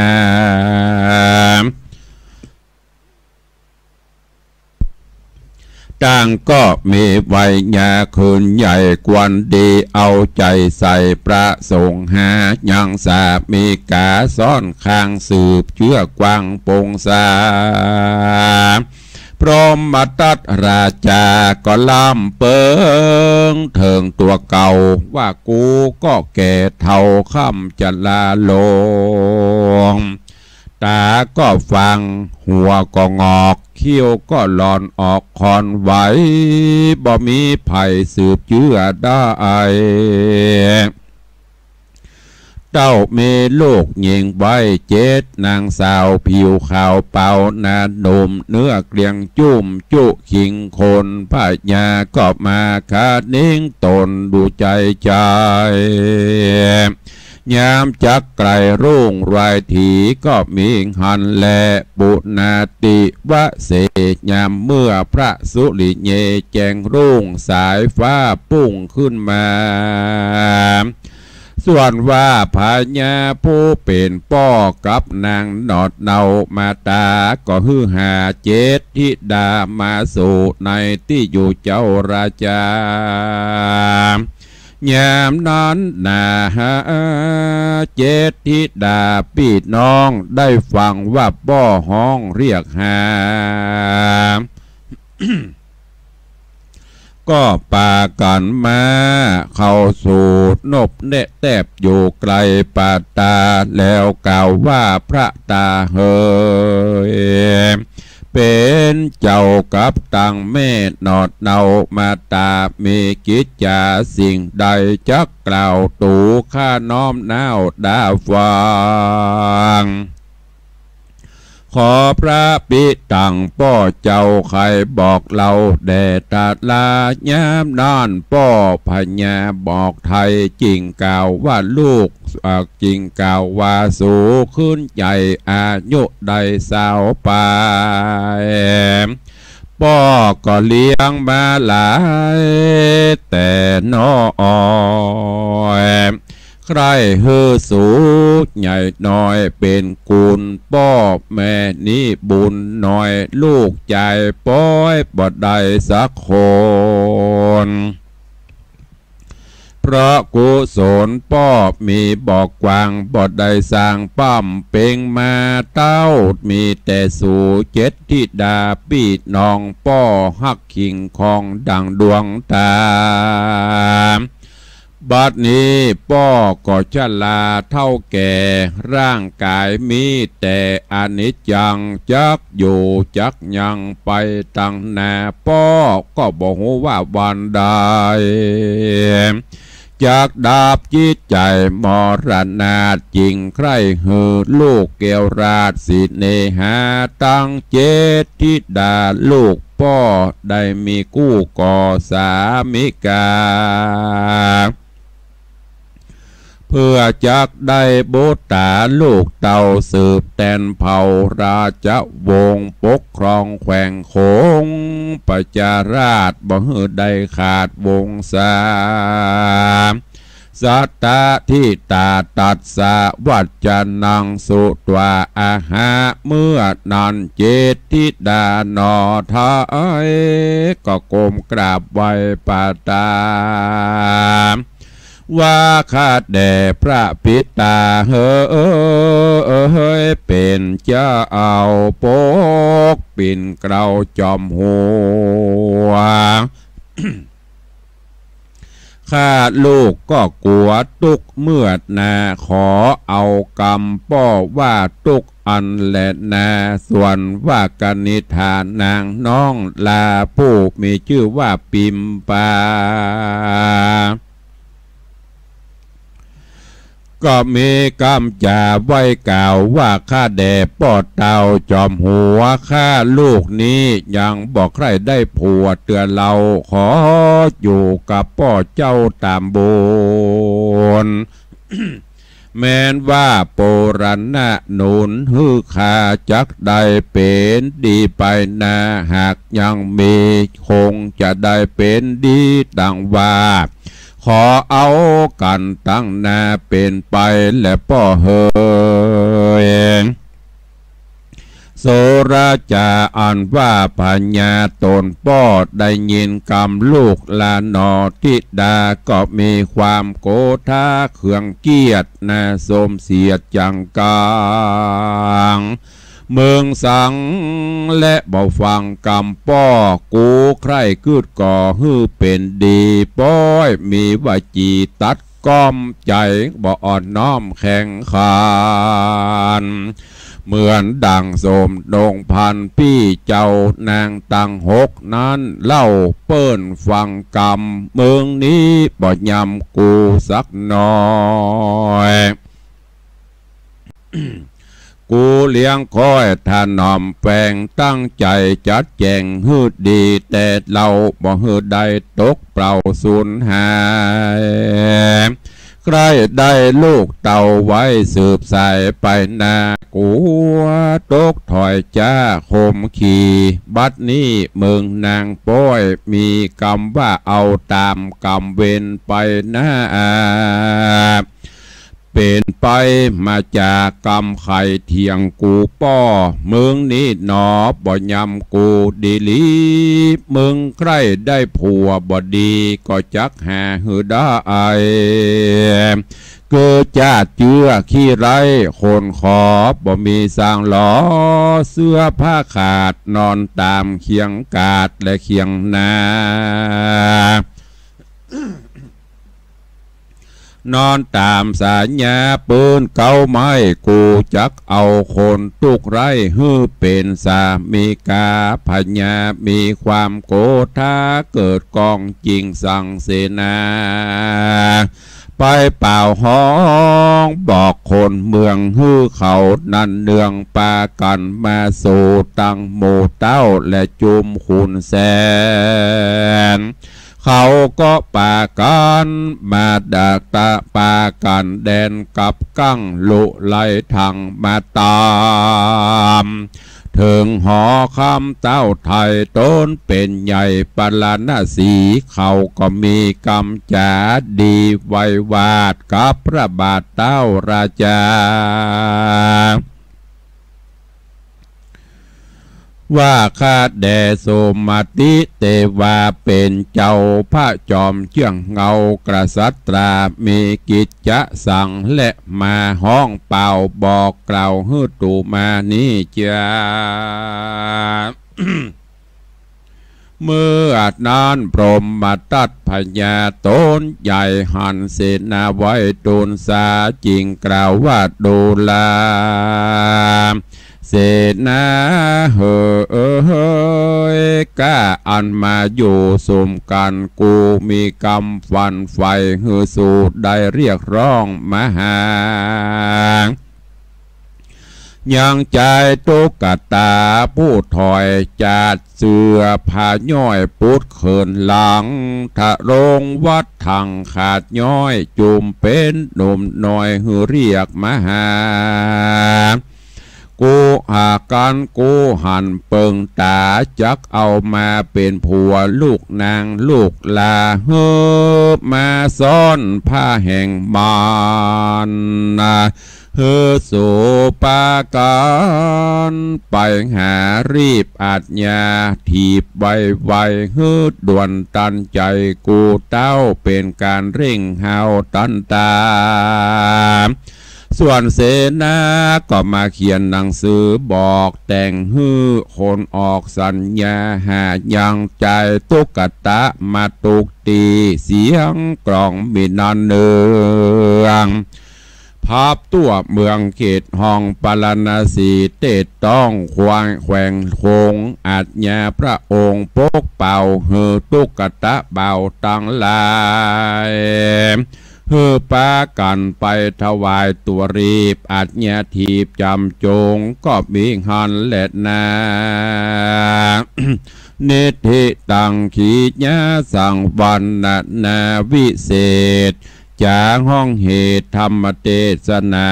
ต่างก็มีวัยยาขึ้นใหญ่ควรดี เอาใจ๋ใส่ประสงค์หา ยังสามีกาซ้อนข้างสืบเจื้อกว้างปงสา พรหมทัตราชาก็ล้ำเปิงเถิงตั๋วเก่า ว่ากูก็แก่เฒ่าค่ำจราลง ต๋าก็ฟาง หัวก็หงอก คิ้วก็หล่อนออกค่อนไหว บ่มีใผสืบเจื้อได้ เต้ามีลูกหญิงไว้เจ็ด นางสาวผิวขาวเปล่า หน้าหนุ่มเนื้อเกรียงจุ่ม จุขิงคนพญาก็มาคะนิงตนดูใจ๋ใจ๋ ยามจักใกล้รุ่งรายถีก็มีหั้นแล ปุณณาติวเส ยามเมื่อพระสุริเยแจ้งรุ่ง สายฟ้าปุ้งขึ้นมา ส่วนว่าพญาผู้เป๋นป้อกับนางหนอดเนามาตา ก็หื้อหาเจตธิดามาสู่ในตี้อยู่เจ้าราชา ยามนั้นนา เจตธิดาปี้น้องได้ฟังว่าป้อฮ้องเรียกหา ก็ปากั๋นมาเข้าสู่นบแนะแตบอยู่ใก้ปาตา แล้วกล่าวว่าพระต๋าเหย เป๋นเจ้ากับตังแม่หนอดเนามาตา มีกิจจ๋าสิ่งใดจักกล่าว ตั๋วข้าน้อมน้าวดาฟัง ขอพระปิตังป้อเจ้าใค่บอกเล่าแด่ทรา ยามนั้นป้อพญาบอกไทย จึงกล่าวว่าลูก อ่า จึงกล่าวว่าสูขึ้นใหญ่อายุได้สาวป๋าย ป้อก็เลี้ยงมาหลายแต่น้อย ใคร่หื้อสูใหญ่น้อยเป๋นกุล ป้อแม่นี้บุญน้อย ลูกจายปอยบ่ได้สักคน เพราะกุศลป้อมีบ่กว้าง บ่ได้สร้างป้ำเป๋งมาเต้า มีแต่สูเจตธิดาปี้น้อง ป้อฮักคิงคองดังดวงต๋า บัดนี้ป้อก็ชราเฒ่าแก่ ร่างก๋ายมีแต่อนิจจัง จักอยู่จักยังไปตังหน้า ป้อก็บ่ฮู้ว่าวันใด จักดับจิตใจ๋มรณา จึงใคร่หื้อลูกแก้วราชสิเนหา ตังเจตธิดาลูกป้อได้มีกู้ก่อสามิกา เพื่อจักได้บุตราลูกเต้าสืบแตนเผ่าราชวงศ์ ปกครองแขวงโขง ประชาราษฎร์บ่หื้อได้ขาดวงศา สัตตทิตาตัสสะวัจจนังสุत्वाอาหะ เมื่อนั้นเจตธิดาหนอไทย ก็ก้มกราบไหว้ปาตา ว่าข้าแด่พระปิตาเหย เป๋นเจ้าปกปิ่นเกล้าจอมหัว ข้าลูกก็กั๋วตุ๊กข์เมื่อนา ขอเอากำป้อว่าตุ๊กข์อั้นแลนา ส่วนว่ากนิษฐานางน้องลา ผู้มีจื้อว่าปิมปา ก็มีกำจ๋าไหว้กล่าวว่า ข้าแด่ป้อเต้าจอมหัว ข้าลูกนี้ยังบ่ใคร่ได้ผัวเตื้อเล่า ขออยู่กับป้อเจ้าต๋ามบุญ แม้นว่าปูรณะหนุนหื้อข้าจักได้เป๋นดีไปนา หากยังมีคงจะได้เป๋นดีดังว่า ขอเอากั๋นตั้งหน้าเป๋นไปแลป้อเหย สุราจ๋า อันว่าพญาต๋นป้อได้ยินกำลูกหลานหนอ ธิดาก็มีความโกธาเคืองเคียดนาสมเสียดจังกัง เมิงสัง และบ่ฟังกำป้อ กูใคร่กึ๊ดก่อหื้อเป๋นดี ป้อยมีวจีตัด ก้อมใจ๋บ่อ่อนน้อมแข็งขัน เหมือนดั่งสมนงพันปี้เจ้านางตังหกนั้นเล่า เปิ้นฟังกำ เมิงนี้บ่ยำกูสักหน่อย กูเลี้ยงก้อยถนอมแฝง ตั้งใจ๋จัดแจ๋งหื้อดี แต่เฮาบ่หื้อได้ตกเปล่าสูญหาย ใคร่ได้ลูกเต้าไว้สืบสายไปนา กูตกถอยจ๊าข่มขี่ บัดนี้เมิงนางป้อย มีกำว่าเอาต๋ามกำเวรไปนา เป๋นไปมาจากกำไข่เถียงกูป้อ เมิงนี้หนอบ่ยำกูดีหลี เมิงใคร่ได้ผัวบ่ดี ก็จักหาหื้อได้ เกิดจาติเจื้อขี้ไร้ คนขอบ่มีสางหลอ เสื้อผ้าขาด นอนต๋ามเคียงกาดและเคียงนา นอนต๋ามสาญาปื๊นเก๊าไม้ กูจักเอาคนตุ๊กข์ไร้หื้อเป๋นสามีกา พญามีความโกธาเกิดก้องจิ่งสั่งเสนา ไปเป่าฮ้องบอกคนเมืองหื้อเขานั้นเนืองปากั๋นมาสู่ตังหมู่เต้าและจุมขุนแสน เขาก็ปากั๋นมาดักตะ ปากั๋นแดนกับกั้งลุไลถังมาต๋าม เถิงหอคำเต้าไทยต๋นเป๋นใหญ่ปาราณสี เขาก็มีกำจ๋าดีไววาทกับพระบาทเต้าราจา ว่าข้าแด่โสมติเตวา เป๋นเจ้าพระจอมเจื้องเงากษัตรา มีกิจจะสั่งและมาฮ้องเป่าบอกกล่าวหื้อตูมานี้จา เมื่อนั้นพรหมทัตพญาต๋นใหญ่หันเสนาไว้ตูนสา จิ่งกล่าวว่า ดูราเสนาเหย ก้าอันมาอยู่สุมกั๋น กูมีกำฝันใฝ่หื้อสูได้เรียกร้องมาหา ยังจายตุ๊กตาผู้ถอยจาดเสื้อผ้าย้อยปุดเขินหลัง ทะลงวัดถังขาดย้อย จุมเป๋นหนุ่มน้อยหื้อเรียกมาหา กูหากั๋นกูหันเปิงต๋า จักเอามาเป๋นผัวลูกนางลูกหล้า หื้อมาซ้อนผ้าแห่งมันนา หื้อสูปากั๋นไปหารีบอาชญาถีบไวๆ หื้อด่วนตันใจ๋ กูเต้าเป๋นก๋านเร่งเฮาตันต๋า ส่วนเสนาก็มาเขียนหนังสือบอกแต่งหื้อคนออกสัญญา หายังจายตุ๊กตามาตุกตี้ เสียงกลองมีนันเนือง พับตั๋วเมืองเขตห้องปาราณสี เตศต้องแขวงคง อาชญาพระองค์ปกเป่า หื้อตุ๊กตาเบาตังหลาย หื้อปากั๋นไปถวายตั๋วรีบ อาชญาถีบจ๋ำจงก็มีหั้นแลนา นิทธิตังขีญาสังวัณณนาวิเศษ จ๋าฮ้องเหตุธรรมเตสนา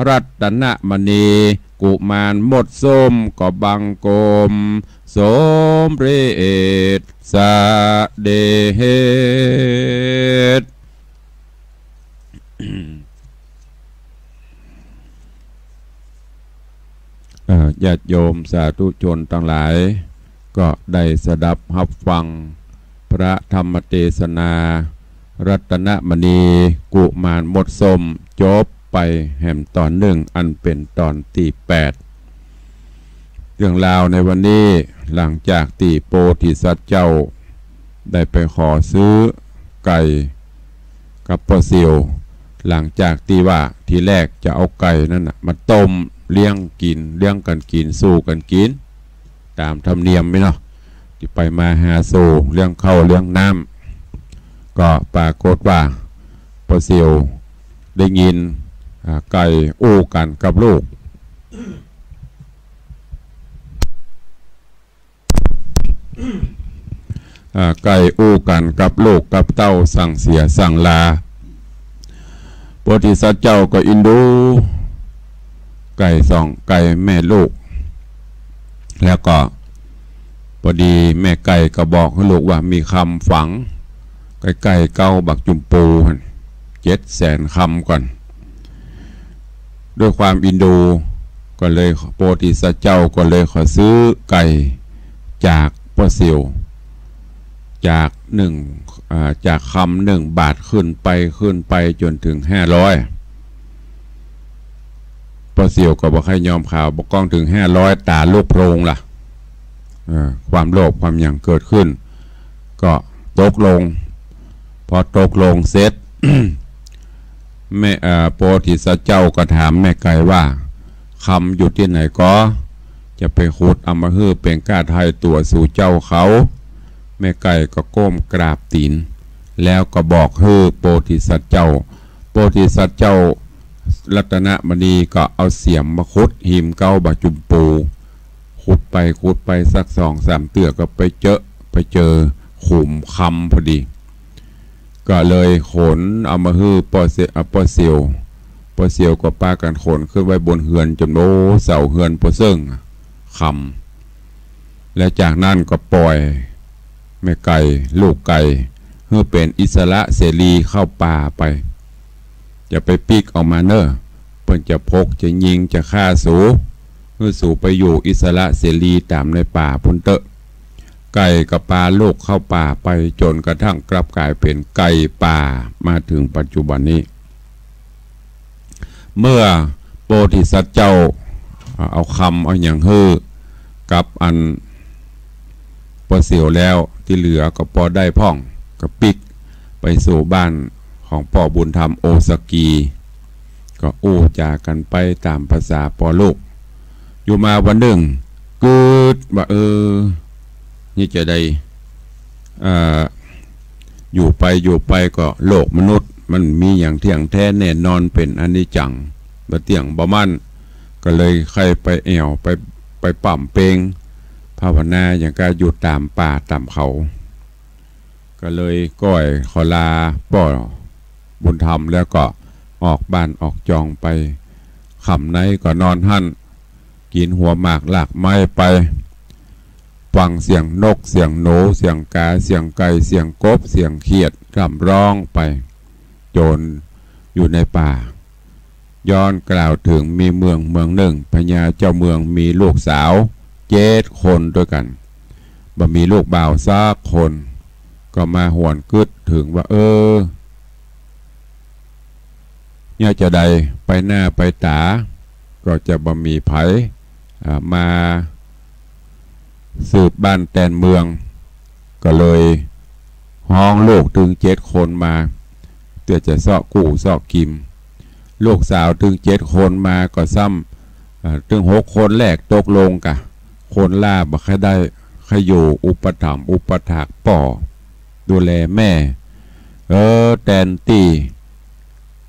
รัตนมณีกุมารมดส้มก็บังคมสมเร็จสะเด็จ เอ่อ ญาติโยมสาธุชนตังหลาย ก็ได้สดับฮับฟังพระธรรมเตสนา รัตนมณีกุมารมดส้ม จบไปแหมตอนนึ่ง อันเป๋นตอนตี้แปด เรื่องราวในวันนี้ หลังจากตี้โพธิสัตว์เจ้าได้ไปขอซื้อไก่กับป้อเสี่ยว หลังจากตี้ว่าทีแรกจะเอาไก่นั้นน่ะมาต้มเลี้ยงกิ๋น เลี้ยงกั๋นกิ๋น สู่กั๋นกิ๋น ต๋ามธรรมเนียมนี่เนาะ ตี้ไปมาหาสู่ เลี้ยงข้าวเลี้ยงน้ำ ก็ปรากฏว่าป้อเสี่ยวได้ยิน อ่า ไก่อู้กั๋นกับลูก อ่า ไก่อู้กั๋นกับลูกกับเต้าสั่งเสียสั่งลา โพธิสัตว์เจ้าก็อินดูไก่สอง ไก่แม่ลูก แล้วก็ปอดีแม่ไก่ก็บอกหื้อลูกว่ามีคำฝังใก้ๆ เก๊าบักจุมปูหั่น เจ็ดแสนคำก่อน ด้วยความอินดูก็เลย โพธิสัตว์เจ้าก็เลยขอซื้อไก่จากป้อเสี่ยว จากหนึ่ง อ่า จากคำหนึ่งบาทขึ้นไป ขึ้นไปจ๋นเถิงห้าร้อย ป้อเสี่ยวก็บ่ใค่ยอมขาว บ่ก้องเถิงห้าร้อย ต๋าลุกโพลงล่ะ เอ่อ ความโลภความหยังเกิดขึ้น ก็ตกลง พอตกลงเสร็จ แม่ เอ่อ โพธิสัตว์เจ้าก็ถามแม่ไก่ว่า คำอยู่ตี้ไหนก็ จะไปขุดเอามาหื้อเป๋นก้าไถ่ตั๋วสู่เจ้าเขา แม่ไก่ก็ก้มกราบตี๋น แล้วก็บอกหื้อโพธิสัตว์เจ้า โพธิสัตว์เจ้ารัตนมณีก็เอาเสียมมาขุดฮิมเก๊าบักจุมปู ขุดไปขุดไปสักสองสามเตื้อก็ไปเจอ ไปเจอขุมคำพอดี ก็เลยขนเอามาหื้อป้อเสี่ยว อ่า ป้อเสี่ยว ป้อเสี่ยวก็ปากั๋นขนขึ้นไว้บนเฮือนจ๋น โอ้ เสาเฮือนป้อเซิ่ง คำ และจากนั้นก็ปล่อยแม่ไก่ ลูกไก่ หื้อเป๋นอิสระเสรีเข้าป่าไป จะไปปิ๊กออกมาเน่อ เปิ้นจะพกจะยิงจะฆ่าสู หื้อสูไปอยู่อิสระเสรีต๋ามในป่าปู้นเต๊อะ ไก่ก็ปาลูกเข้าป่าไปจ๋นกระทั่งกลับก๋ายเป๋นไก่ป่ามาเถิงปัจจุบันนี้ เมื่อโพธิสัตว์เจ้า อ่า เอาคำเอาหยังหื้อกับอันป้อเสี่ยวแล้ว ตี้เหลือก็ปอได้พ่อง ก็ปิ๊กไปสู่บ้านของป้อบุญธรรมโอสกี ก็อู้จ๋ากั๋นไปต๋ามภาษาป้อลูก อยู่มาวันนึ่ง กึ๊ดว่า เออ นี่จะได้ เอ่อ อยู่ไปอยู่ไปก็โลกมนุษย์มันบ่มีหยังเตี้ยงแต๊แน่นอน เป๋นอนิจจัง บ่เตี้ยงบ่มั่น ก็เลยใค่ไปแอ่วไป ไปปำเพ็งภาวนาหยังก้าอยู่ต๋ามป่าต๋ามเขา ก็เลยก้อยขอลาป้อบุญธรรมแล้วก็ออกบ้านออกจองไป ค่ำไหนก็นอนหั้น กิ๋นหัวหมากรากไม้ไป ฟังเสียงนก เสียงหนู เสียงก๋า เสียงไก่ เสียงกบ เสียงเขียดร่ำร้องไป จ๋นอยู่ในป่า ย้อนกล่าวเถิงมีเมืองเมืองนึ่ง พญาเจ้าเมืองมีลูกสาวเจ็ดคนตวยกั๋น บ่มีลูกบ่าวสักคน ก็มาหวนกึ๊ดเถิงว่า เออ เนี่ยจะใดไปหน้าไปต๋า ก็จะบ่มีใผ อ่า มาสืบบ้านแตนเมือง ก็เลยฮ้องลูกตึงเจ็ดคนมา เตื้อจะเซาะกู้เซาะกิ๋ม ลูกสาวตึงเจ็ดคนมาก็ซ้ำ อ่า ตึงหกคนแรกตกลงกะ คนหล้าบ่ใค่ได้ ใค่อยู่อุปถัมภ์อุปถากป้อ ดูแลแม่ เออ แตนตี้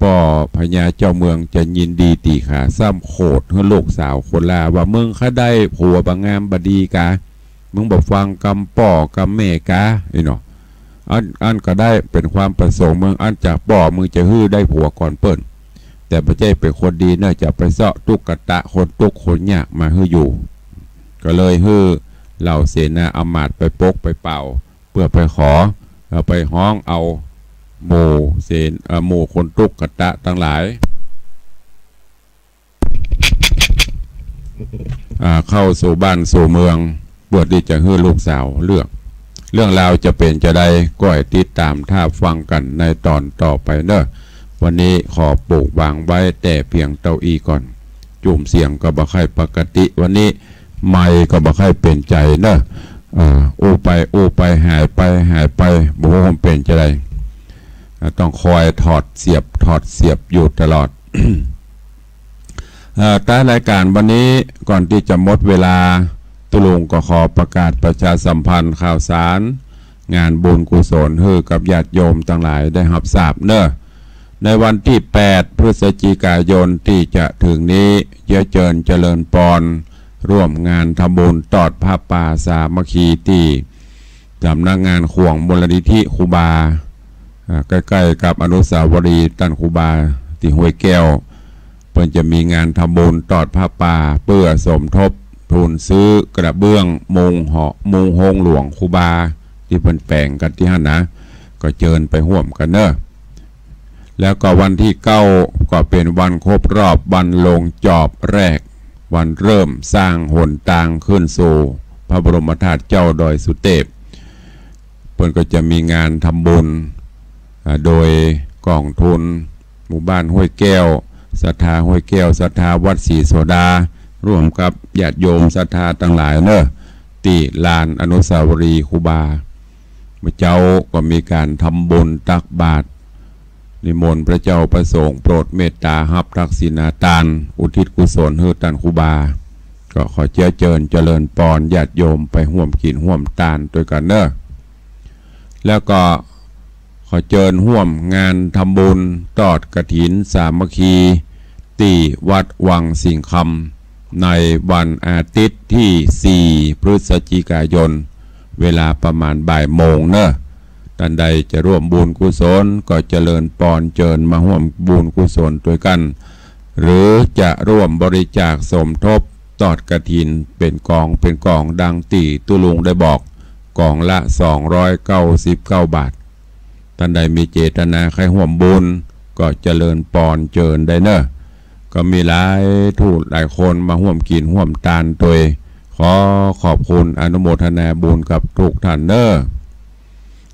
ป้อพญาเจ้าเมืองจะยินดีตี้ขา ซ้ำโขดหื้อลูกสาวคนหล้าว่า มึงใค่ได้ผัวบ่งามบ่ดีกา มึงบ่ฟังกำป้อกำแม่กา อี้เนาะ อัน อันก็ได้เป๋นความประสงค์มึง อันจะป้อมึงจะหื้อได้ผัวก่อนเปิ้น แต่บ่ใจ้เป๋นคนดีเน่อ จะไปเซาะตุ๊กตะคนตุ๊กข์คนยากมาหื้ออยู่ ก็เลยหื้อเหล่าเสนาอำมาตย์ไปปกไปเป่า เปื้อไปขอ เอ่อ ไปฮ้องเอาหมู่เสน เอ่อ หมู่คนตุ๊กตะตังหลาย อ่า เข้าสู่บ้านสู่เมือง เปื้อตี้จะหื้อลูกสาวเลือก เรื่องราวจะเป๋นจาใด ก็ให้ติดต๋ามถ้าฟังกั๋นในต๋อนต่อไปเน่อ วันนี้ขอปลูกวางไว้แต่เพียงเต้าอี้ก่อน จุ่มเสียงก็บ่ใค่ปกติ วันนี้ไมค์ก็บ่ใค่เป๋นใจ๋เน่อ เอ่อ อู้ไปอู้ไป หายไปหายไป บ่ฮู้มันเป๋นจาใด อ่า ต้องคอยถอดเสียบ ถอดเสียบอยู่ตลอด เอ่อ ท้ายรายการวันนี้ ก่อนตี้จะหมดเวลา ตุ๊ลุงก็ขอประกาศประชาสัมพันธ์ข่าวสาร งานบุญกุศลหื้อกับญาติโยมตังหลายได้ฮับทราบเน่อ ในวันตี้แปดพฤศจิกายนตี้จะเถิงนี้ เยียะเจิญเจริญปอน ร่วมงานทำบุญตอดผ้าป่าสามัคคีตี้สำนักงานข่วงมูลนิธิครูบา อ่า ใก้ๆ กับอนุสาวรีย์ต้านครูบาตี้ห้วยแก้ว เปิ้นจะมีงานทำบุญตอดผ้าป่า เปื้อสมทบทุนซื้อกระเบื้องมุงหอ มุงโฮงหลวงครูบา ตี้เปิ้นแป๋งกั๋นตี้หั้นนะ ก็เจิญไปฮ่วมกั๋นเน่อ แล้วก็วันตี้เก้าก็เป๋นวันครบรอบวันลงจอบแรก วันเริ่มสร้างหนตางขึ้นสู่พระบรมธาตุเจ้าดอยสุเตพ เปิ้นก็จะมีงานทำบุญ อ่า โดยก๋องทุนหมู่บ้านห้วยแก้ว ศรัทธาห้วยแก้ว ศรัทธาวัดศรีโสดา ร่วมกับญาติโยมศรัทธาตังหลายเน่อ ตี้ลานอนุสาวรีย์ครูบา เมื่อเจ๊าก็มีก๋านทำบุญตักบาตร นิมนต์พระเจ้าพระสงฆ์โปรดเมตต๋าฮับทักษิณาตาน อุทิศกุศลหื้อต้านครูบา ก็ขอเยียะเจิญเจริญปอนญาติโยมไปฮ่วมกิ๋นฮ่วมตานตวยกั๋นเน่อ แล้วก็ขอเจิญฮ่วมงานทำบุญตอดกฐินสามัคคี ตี้วัดวังสิงห์คำ ในวันอาทิตย์ตี้สี่พฤศจิกายน เวลาประมาณบ่ายโมงเน่อ ต้านใดจะร่วมบุญกุศลก็เจริญปอนเจิญมาฮ่วมบุญกุศลตวยกั๋น หรือจะร่วมบริจาคสมทบตอดกฐินเป๋นก๋องเป๋นก๋องดังตี้ตุ๊ลุงได้บอก ก๋องละสองร้อยเก้าสิบเก้าบาท ต้านใดมีเจตนาใค่ฮ่วมบุญก็เจริญปอนเจิญได้เน่อ ก็มีหลายทูตหลายคนมาฮ่วมกิ๋นฮ่วมตานตวย ขอขอบคุณอนุโมทนาบุญกับทุกท่านเน่อ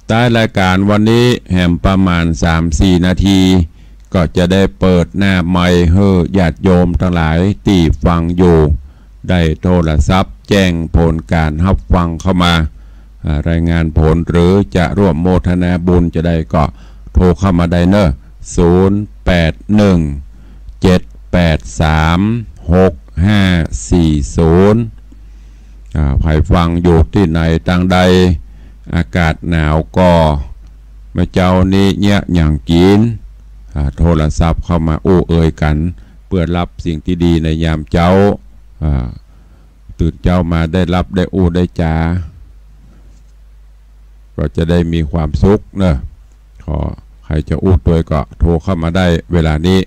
ท้ายรายการวันนี้แหมประมาณสามสี่นาที ก็จะได้เปิดหน้าไมค์หื้อญาติโยมตังหลายตี้ฟังอยู่ ได้โทรศัพท์แจ้งผลก๋านฮับฟังเข้ามา อ่า รายงานผลหรือจะร่วมโมทนาบุญจาใดก็โทรเข้ามาได้เน่อ ศูนย์แปดหนึ่ง เจ็ดแปดสาม หกห้าสี่ศูนย์ อ่า ใผฟังอยู่ตี้ไหนตางใด อากาศหนาวก่อ เมื่อเจ๊านี้เยียะหยังกิ๋น อ่า โทรศัพท์เข้ามาอู้เอ่ยกั๋น เปื้อฮับสิ่งตี้ดีในยามเจ๊า อ่า ตื่นเจ๊ามาได้ฮับได้อู้ได้จ๋า ก็จะได้มีความสุขเน่อ ขอใผจะอู้ตวยก็โทรเข้ามาได้เวลานี้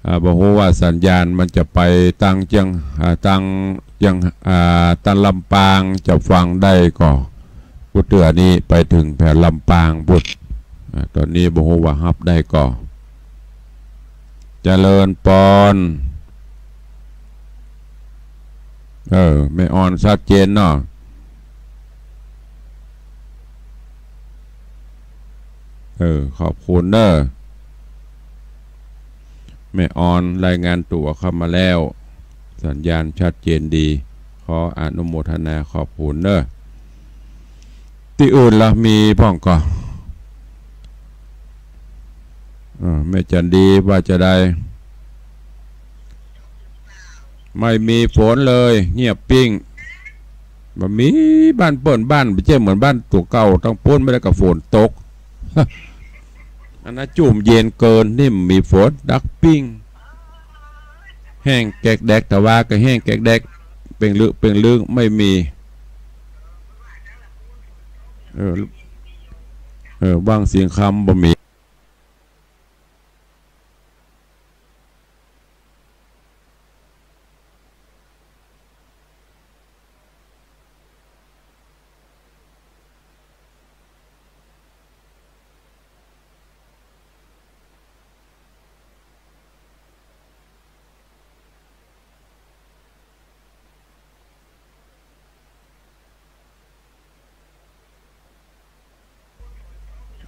อ่า บ่ฮู้ว่าสัญญาณมันจะไปตางเจียง อ่า ตางเจียง อ่า ตางลำปางจะฟังได้ก่อ กู้เตื้อนี้ไปเถิงแผนลำปางปู๊น อ่า ต๋อนนี้บ่ฮู้ว่าฮับได้ก่อ เจริญปอน เออ แม่ออนชัดเจนเนาะ เออ ขอบคุณเน่อ แม่ออนรายงานตั๋วเข้ามาแล้ว สัญญาณชัดเจนดี ขออนุโมทนาขอบคุณเน่อ ตี้อื่นละมีพ่องก่อ เออ แม่จันดีว่าจาใด ไม่มีฝนเลย เงียบปิ้ง บ่มีบ้านเปิ้น บ้านบ่ใจ้เหมือนบ้านตั๋วเก่า ตางปู๊นไม่ได้ก็ฝนตก อันนั้นจุ่มเย็นเกิน นี่มีฝนดักปิ้ง แห้งแกกแดก แต่ว่าก็แห้งแกกแดก เป่งลึกเป่งลึก ไม่มี เออ เออ บ่างเสียงคำบ่มี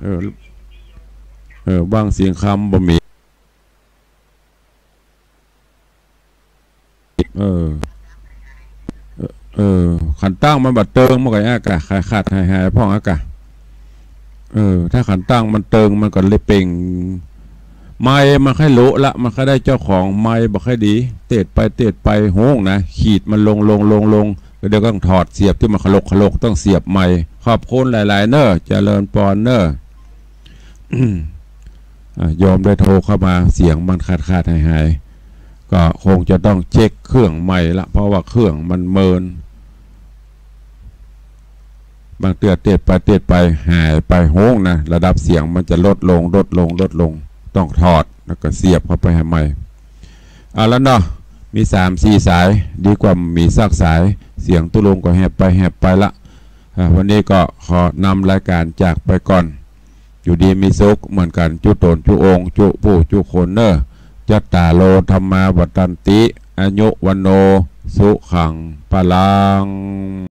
เออ เออ บ่างเสียงคำบ่มี เออ เออ เออ ขันตั้งมันบ่เติง มันก็อั้นกะ ขาดขาดหายหายพ่องอั้นกะ เออ ถ้าขันตั้งมันเติง มันก็เลยเป่ง ไมค์มันค่อยโละละ มันค่อยได้เจ้าของ ไมค์บ่ค่อยดี เตศไปเตศไป โห้งนะ ขีดมันลงลงลงลง เดี๋ยวก็ต้องถอดเสียบตี้มันขลกขลก ต้องเสียบใหม่ ขอบคุณหลายๆ เน้อ เจริญปอนเน้อ อ่ะ โยมได้โทรเข้ามา เสียงมันขาดขาดหายหาย ก็คงจะต้องเช็คเครื่องใหม่ละ เพราะว่าเครื่องมันเมิน บางเตื้อเตศไปเตศไป หายไป โห้งนะ ระดับเสียงมันจะลดลง ลดลง ลดลง ต้องถอด แล้วก็เสียบเข้าไปให้ใหม่ เอาละเนาะ มีสามสี่สาย ดีกว่าบ่มีสักสาย เสียงตุ๊ลุงก็แหบไปแหบไปละ อ่ะ วันนี้ก็ขอนำรายการจากไปก่อน อยู่ดีมีสุขเหมือนกัน จุ๊ตนจุ๊องค์ จุ๊ผู้จุ๊คนเน้อ จัตตาโร ธัมมา วัฑฒันติ อายุ วัณโณ สุขัง พลัง